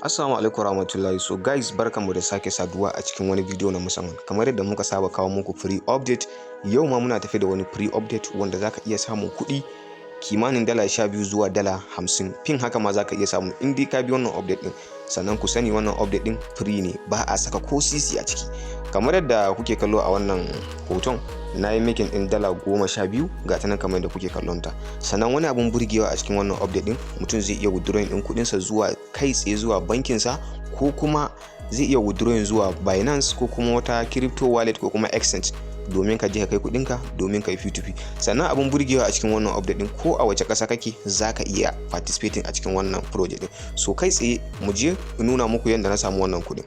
Assalamu alaikum warahmatullahi. So guys, barkanmu da sake saduwa a cikin wani bidiyo na musamman. Kamar yadda muka saba kawo muku free update, yau ma muna tafe da wani free update wanda zaka iya samun kuɗi kimanin $12 zuwa $50. Fin haka ma zaka iya samu in dai ka bi wannan update din. Sannan ku sani, wannan update din free ne, ba a saka ko sisi a ciki. Kamar yadda kuke kallo a wannan hoton, na yi making din $12, ga ta nan kamar yadda kuke kallon ta. Sannan wani abun burgewa a cikin wannan update din, mutum zai iya withdrawing din kuɗinsa zuwa kai tsaye zuwa bankinsa, ko kuma zai iya withdrawing zuwa Binance ko kuma wata crypto wallet ko kuma exchange, domin ka je ka kai kuɗinka domin ka yi P2P. Sannan abun burgewa a cikin wannan update din, ko a wace ƙasa kake, zaka iya participating a cikin wannan project din. So kai tsaye mu je in nuna muku yadda na samu wannan kuɗin.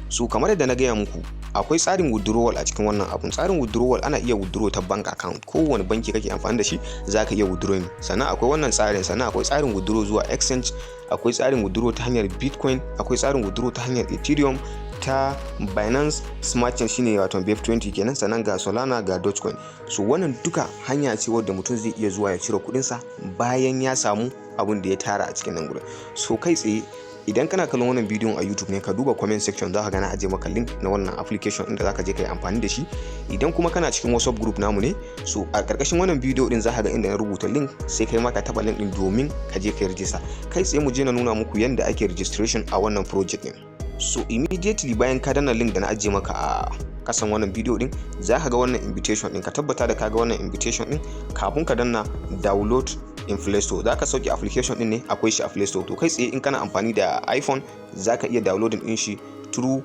So kamar yadda na gaya muku, akwai tsarin withdrawal a cikin wannan abun. Tsarin withdrawal, ana iya withdraw ta bank account, kowane banki kake amfani da shi zaka iya withdrawing. Sannan akwai wannan tsarin, sannan akwai tsarin withdraw zuwa exchange, akwai tsarin withdraw ta hanyar Bitcoin, akwai tsarin withdraw ta hanyar Ethereum, ta Binance Smart Chain, shine wato BEP20 kenan, sannan ga Solana, ga Dogecoin. So wannan duka hanya ce wadda mutum zai iya zuwa ya cire kuɗinsa bayan ya samu abun da ya tara a cikin nan gurin. So kai tsaye, idan kana kallon wannan bidiyon a YouTube ne, ka duba comment section, za ka ga na aje maka link na wannan application inda zaka je ka yi amfani da shi. Idan kuma kana cikin WhatsApp group namu ne, so a karkashin wannan bidiyo din za ka ga inda na rubuta link, sai kai ma ka taba link din domin ka je ka yi register. Kai tsaye mu je na nuna muku yanda ake registration a wannan project din. So immediately bayan ka danna link da na ajiye maka a kasan wannan bidiyo din, za ka ga wannan invitation din. Ka tabbata da ka ga wannan invitation din kafin ka danna download in Play Store. Za ka sauke application din ne, akwai shi a Play Store. To kai tsaye, in kana amfani da iPhone, za ka iya downloading din shi through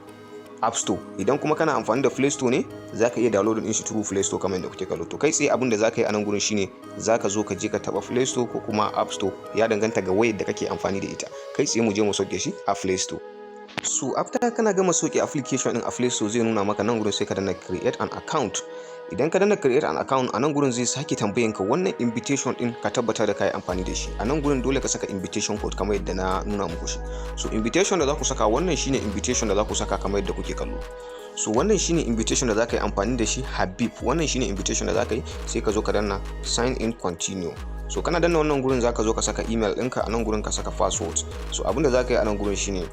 App Store. Idan kuma kana amfani da Play Store ne, za ka iya downloading din shi through Play Store kamar yadda kuke kallo. To kai tsaye, abin da za ka yi a nan gurin shine za ka zo ka je ka taba Play Store ko kuma App Store, ya danganta ga wayar da kake amfani da ita. Kai tsaye mu je mu sauke shi a Play Store. So after kana gama sauke application din a Play Store, zai nuna maka nan gurin, sai ka danna create an account. Idan ka danna create an account, a nan gurin zai sake tambayan ka wannan invitation din. Ka tabbata da kai amfani da shi. A nan gurin dole ka saka invitation code kamar yadda na nuna muku shi. So invitation da za ku saka, wannan shine invitation da za ku saka kamar yadda kuke kallo. So wannan shine invitation da za ka yi amfani da shi, Habib. Wannan shine invitation da za ka yi. Sai ka zo ka danna sign in continue. So kana danna wannan gurin, za ka zo ka saka email ɗinka a nan gurin, ka saka password. So abin da za ka yi a nan gurin shine,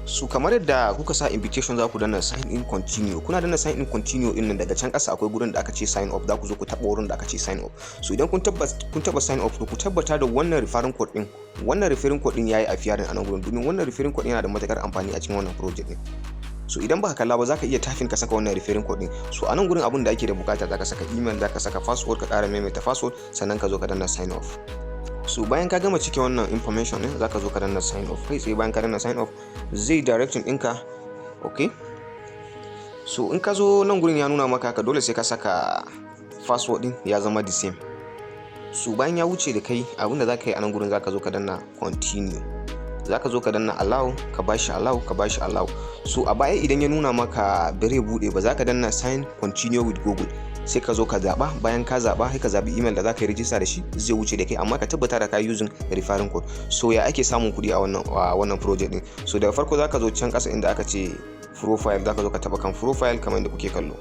su kamar yadda kuka sa invitation, za ku danna sign in continue. Kuna danna sign in continue din nan, daga can ƙasa akwai gurin da aka ce sign up. Za ku zo ku taɓa wurin da aka ce sign up. So idan kun taba sign up, to ku tabbata da wannan referring code din. Wannan referring code din yayi appearing a nan gurin, domin wannan referring code yana da matukar amfani a cikin wannan project din. So idan baka kalla ba, zaka iya typing ka saka wannan referring code din. So a nan gurin, abin da ake da bukata, zaka saka email, zaka saka password, ka ƙara maimaita password, sannan ka zo ka danna sign up. So bayan ka gama cike wannan information din, zaka zo ka danna sign up. Kai tsaye bayan ka danna sign up, zai directing ɗinka. Okay, so in ka zo nan gurin, ya nuna maka ka dole sai ka saka password din ya zama the same. So bayan ya wuce da kai, abinda zaka yi a nan gurin, zaka zo ka danna continue, zaka zo ka danna allow, ka bashi allow, ka bashi allow. So a baya, idan ya nuna maka bare bude ba, zaka danna sign continue with Google, sai ka zo ka zaba. Bayan ka zaba, sai ka zabi email da zaka yi register da shi, zai wuce da kai, amma ka tabbata da ka using referring code. So ya ake samun kuɗi a wannan project din? So daga farko zaka zo can ƙasa inda aka ce profile, zaka zo ka taba kan profile kamar yadda kuke kallo.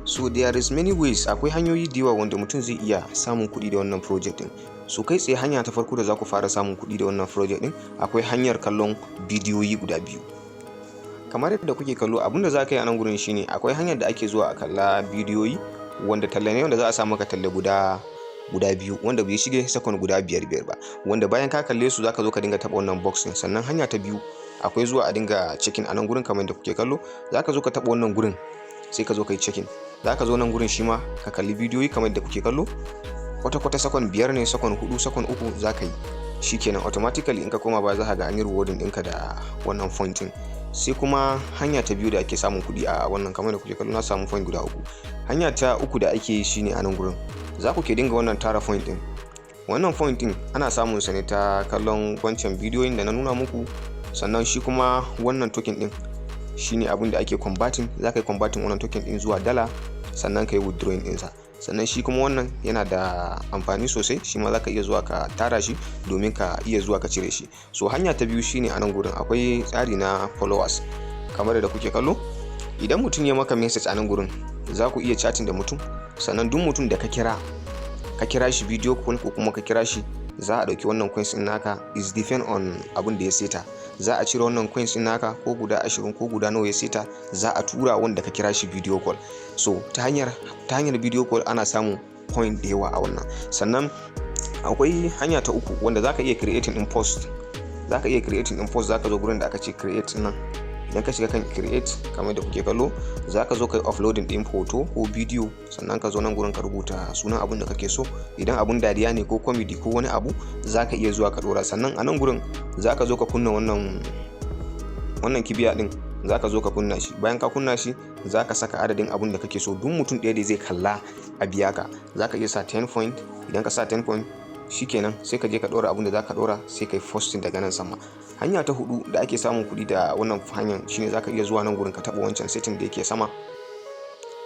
So there is many ways, akwai hanyoyi da yawa wanda mutum zai iya samun kuɗi da wannan project din. So kai tsaye, hanya ta farko da za ku fara samun kuɗi da wannan project din, akwai hanyar kallon bidiyoyi guda biyu kamar yadda kuke kallo. Abinda za ka yi a nan gurin shine, akwai hanyar da ake zuwa a kalla bidiyoyi, wanda talla ne, wanda za a sa maka talle guda biyu wanda bai shige second guda biyar biyar ba, wanda bayan ka kalle su, zaka zo ka dinga taɓa wannan box din. Sannan hanya ta biyu, akwai zuwa a dinga checking a nan gurin kamar yadda kuke kallo. Zaka zo ka taɓa wannan gurin, sai ka zo ka yi checking. Zaka zo nan gurin shi ma ka kalli bidiyoyi kamar yadda kuke kallo. Kwata-kwata second 5 ne, second 4, second 3 za ka yi, shikenan. Automatically in ka koma baya, za ka ga an yi rewarding ɗinka da wannan point ɗin. Sai kuma hanya ta biyu da ake samun kuɗi a wannan, kamar da kuke kallo, na samu point guda uku. Hanya ta uku da ake yi shine, a nan gurin za ku ke dinga wannan tara point ɗin. Wannan point ɗin ana samun sa ne ta kallon wancan bidiyoyin da na nuna muku. Sannan shi kuma wannan token ɗin shine abin da ake converting. Za ka yi converting wannan token ɗin zuwa dala, sannan ka yi withdrawing ɗinsa. Sannan shi kuma wannan yana da amfani sosai, shi ma za ka iya zuwa ka tara shi domin ka iya zuwa ka cire shi. So hanya ta biyu shine, a nan gurin akwai tsari na followers kamar da kuke kallo. Idan mutum ya maka message a nan gurin, za ku iya chatting da mutum. Sannan duk mutum da ka kira shi video call ko kuma ka kira shi Za a ɗauki wannan coins ɗin naka, is depend on abin da ya seta. Za a cire wannan coins ɗin naka, ko guda 20 ko guda nawa ya seta, za a tura wanda ka kira shi video call. So ta hanyar video call ana samun point da yawa a wannan. Sannan akwai hanya ta uku wanda zaka iya creating din post. Zaka iya creating din post. Zaka zo gurin da aka ce create nan. Idan ka shiga kan create, kamar da kuke kallo, zaka zo kai uploading din hoto ko bidiyo. Sannan ka zo nan gurin ka rubuta sunan abun da kake so. Idan abun dariya ne ko comedy ko wani abu, zaka iya zuwa ka dora. Sannan a nan gurin zaka zo ka kunna wannan kibiya din. Zaka zo ka kunna shi. Bayan ka kunna shi, zaka saka adadin abun da kake so duk mutum ɗaya da zai kalla a biya ka. Zaka iya sa 10 point. Idan ka sa 10 point, shikenan, sai ka je ka ɗora abun da zaka ɗora, sai kai posting daga nan sama. Hanya ta hudu da ake samun kuɗi da wannan hanyar shine zaka iya zuwa nan gurin ka taɓa wancan setting da yake sama,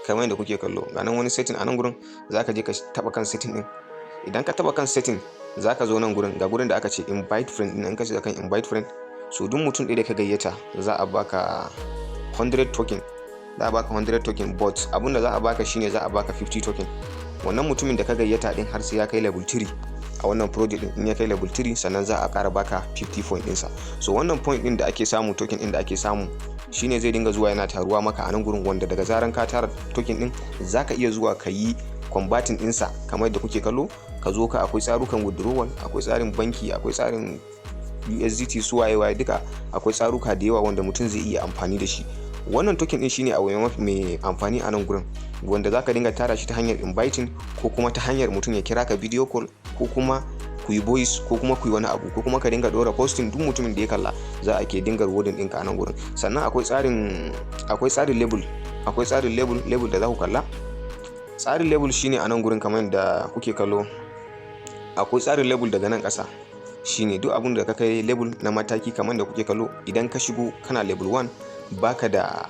kamar yadda kuke kallo. Ga nan wani setting a nan gurin, zaka je ka taɓa kan setting din. Idan ka taɓa kan setting, zaka zo nan gurin, ga gurin da aka ce invite friend din. In ka shiga kan invite friend, so duk mutum ɗaya da ka gayyata za a baka 100 token. Za a baka 100 token, but abin da za a baka shine za a baka 50 token. Wannan mutumin da ka gayyata din, har sai ya kai level 3 a wannan project din. In ya kai level 3, sannan za a ƙara baka 50 point ɗinsa. So wannan point din da ake samu, token din da ake samu, shine zai dinga zuwa yana taruwa maka a nan gurin, wanda daga zaran ka tara token din, zaka iya zuwa ka yi converting ɗinsa, kamar yadda kuke kallo. Ka zo ka, akwai tsarukan withdrawal, akwai tsarin banki, akwai tsarin USDT, su waye waye duka. Akwai tsaruka da yawa wanda mutum zai iya amfani da shi. Wannan token din shine abu mai amfani a nan gurin, wanda zaka dinga tara shi ta hanyar inviting, ko kuma ta hanyar mutum ya kira ka video call, ko kuma ku yi voice, ko kuma ku yi wani abu, ko kuma ka dinga dora posting. Duk mutumin da ya kalla, za a ke dinga rewarding ɗinka a nan gurin. Sannan akwai tsarin level. Akwai tsarin level da za ku kalla. Tsarin level shine a nan gurin, kamar yadda kuke kallo. Akwai tsarin level daga nan ƙasa, shine duk abun da ka kai level na mataki, kamar da kuke kallo. Idan ka shigo kana level 1, baka da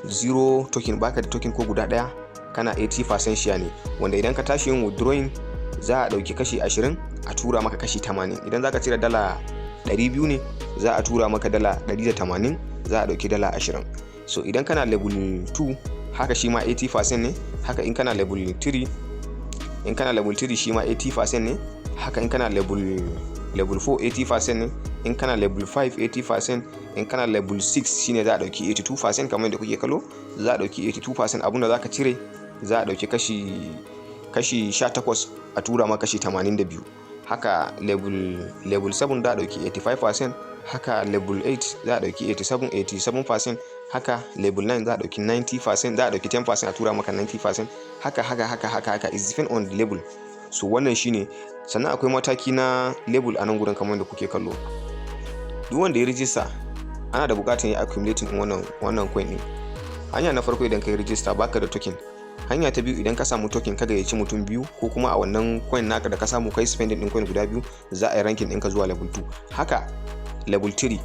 zero token, baka da token ko guda ɗaya, kana 80% share ne, wanda idan ka tashi yin withdrawing, za a ɗauki kashi 20 a tura maka kashi 80. Idan zaka cire dala 200 ne, za a tura maka dala 180, za a ɗauki dala 20. So idan kana level 2, haka shi ma 80% ne. Haka in kana level 3, in kana level 3 shi ma 80% ne. Haka in kana level 4, 80% ne. In kana level 5, 80%. In kana level 6 shine za a dauki 82%, kamar yadda kuke kallo. Za a dauki 82%. Abunda za ka cire, za a dauki kashi 18 a tura ma kashi 82. Haka level 7 za a dauki 85%. Haka level 8 za a dauki 87 87%. Haka level 9 za a dauki 90%, za a dauki 10% a tura maka 90%. Haka haka haka haka haka, is depend on the level. So wannan shine. Sannan akwai mataki na level a nan gurin, kamar da kuke kallo. Duk wanda ya rijista, ana da bukatar ya accumulating din wannan coin din. Hanya na farko, idan ka yi rijista baka da token. Hanya ta biyu, idan ka samu token, ka gayyaci mutum biyu, ko kuma a wannan coin naka da ka samu kai spending din coin guda biyu, za a yi ranking ɗinka zuwa level 2. Haka level 3,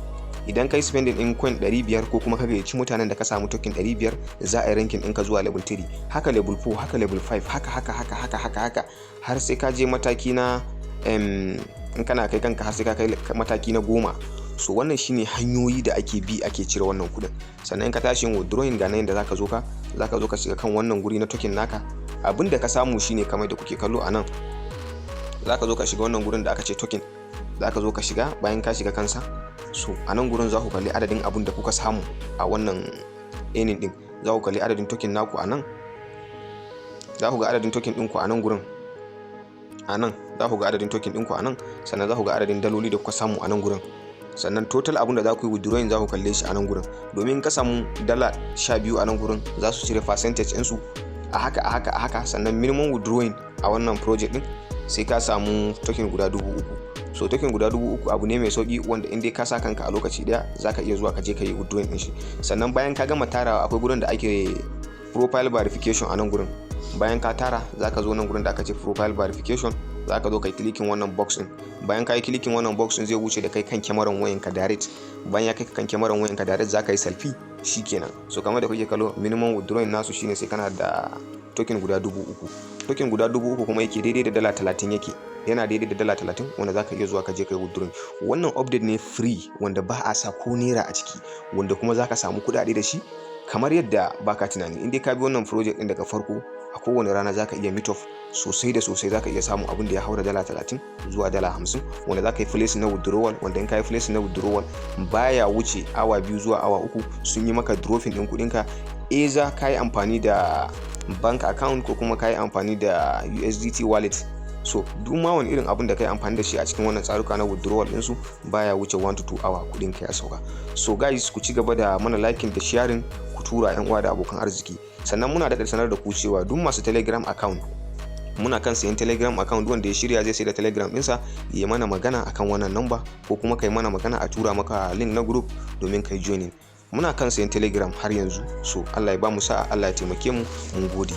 idan kai spending din coin 500, ko kuma ka gayyaci mutanen da ka samu token 500, za a yi ranking ɗinka zuwa level 3. Haka level 4, haka level 5, haka haka haka haka haka haka, har sai ka je mataki na in kana kai kanka, har sai ka kai mataki na 10. So wannan shine hanyoyi da ake bi ake cire wannan kudin. Sannan in ka tashi yin withdrawing, ga nan da zaka zo ka shiga kan wannan guri na token naka. Abin da ka samu shine kamar da kuke kallo a nan. Zaka zo ka shiga wannan gurin da aka ce token. Zaka zo ka shiga. Bayan ka shiga kansa, so a nan gurin za ku kalli adadin abun da kuka samu a wannan earning din. Za ku kalli adadin token naku a nan. Za ku ga adadin token ɗinku a nan gurin. A nan za ku ga adadin token ɗinku a nan. Sannan za ku ga adadin daloli da kuka samu a nan gurin. Sannan total abun da za ku yi withdrawing, za ku kalle shi a nan gurin. Domin ka samu dala 12 a nan gurin, za su cire percentage ɗinsu a haka a haka a haka. Sannan minimum withdrawing a wannan project ɗin, sai ka samu token guda 3000. So token guda 3000 abu ne mai sauki, wanda in dai ka sa kanka a lokaci daya, zaka iya zuwa ka je ka yi withdrawing din shi. Sannan bayan ka gama tarawa, akwai gurin da ake profile verification a nan gurin. Bayan ka tara, zaka zo nan gurin da aka ce profile verification. Zaka zo kai clicking wannan box din. Bayan ka yi clicking wannan box din, zai wuce da kai kan kyamaran wayanka direct. Bayan ya kai ka kan kyamaran wayanka direct, zaka yi selfie, shikenan. So kamar da kuke kallo, minimum withdrawing nasu shine sai kana da token guda 3000. Token guda 3000 kuma yake daidai da dala 30, yake yana daidai da dala 30, wanda zaka iya zuwa ka je kai withdrawing. Wannan update ne free, wanda ba a sa ko naira a ciki, wanda kuma zaka samu kuɗaɗe da shi kamar yadda baka tunani. In dai ka bi wannan project din daga farko, a kowane rana zaka iya meet up Sosai da sosai zaka iya samun abin da ya haura $30 zuwa $50, wanda zaka yi placing na withdrawal, wanda in ka yi placing na withdrawal baya wuce awa 2 zuwa awa 3 sun yi maka dropping ɗin kuɗinka. Either ka yi amfani da bank account ko kuma ka yi amfani da USDT wallet. So duk ma wani irin abin da ka yi amfani da shi a cikin wannan tsaruka na withdrawal ɗinsu, baya wuce 1 to 2 hour kuɗin ka ya sauka. So guys, ku ci gaba da mana liking da sharing, ku tura yan uwa da abokan arziki. Sannan muna daɗa sanar da ku cewa duk masu Telegram account, muna kan sayan Telegram account. Wanda ya shirya zai sai da Telegram ɗinsa, ya mana magana akan wannan number, ko kuma kai mana magana a tura maka link na group domin kai joining. Muna kan sayan Telegram har yanzu. So Allah ya ba mu sa'a, Allah ya taimake mu, mun gode.